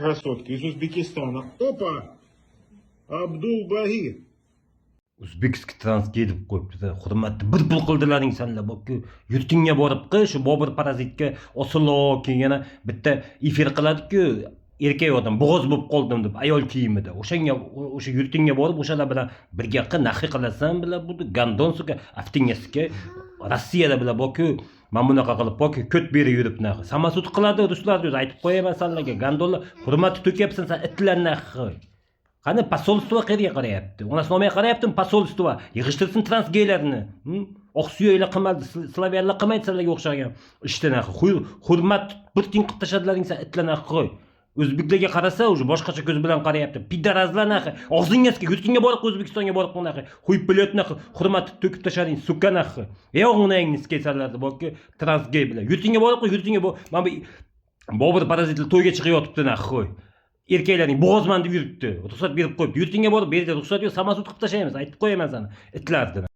Красотка из Узбекистана. Опа! Абдул Бари. Узбекский трансгей deb qo'yibdi. Hurmatni bir pul qildilaring sanlar. Boku yurtingga borib qil, shu Bobur parazitga osilib, keyin yana bitta efir qiladi-ku, erkak odam bo'g'oz bo'lib qoldim deb ayol kiyimida. O'shanga, o'sha yurtingga borib, o'shalar bilan birga qil, нахуй qilasan bilan bu гандон, сука, aftingga сука. Rossiyada bilan boku mana bunaqa qilib boku ko't berib yurib нахуй. Самосуд qiladi ruslar o'zi, aytib qo'yaman sanlarga. Гандон lar, hurmatni to'kyapsan san, itlar, нахуй. Qani посольство qayerga qarayapti? Onasini olmay qarayaptimi посольство? Yig'ishtirsin transgeylarni. Oqsuyaklar qilmadi, slavyanlar qilmaydi sizlarga o'xshagan ishni, нахуй. Hurmat bir tiyin qilib tashladilaring san, itlar, нахуй. O'zbeklarga qarasa, уже boshqacha ko'z bilan qarayapti. Пидарас lar, нахуй. Og'zingga, yurtingga borib, O'zbekistonga borib, нахуй. Хуй блядь, нахуй. Hurmatni to'kib tashlading, сука, нахуй. Yo'q, onangni sikaysanlar borki transgey bilan. Yurtingga borib qo'y, yurtingga. Mana bu Bobur parazitlar to'yga chiqib yotibdi, нахуй. Erkaklarning bo'g'ozman deb yuribdi. Ruxsat berib qo'yibdi. Yurtingga borib, bu yerda ruxsat yo'q, самосуд qilib tashlaymiz. Aytib qo'yaman sani. Itlarni.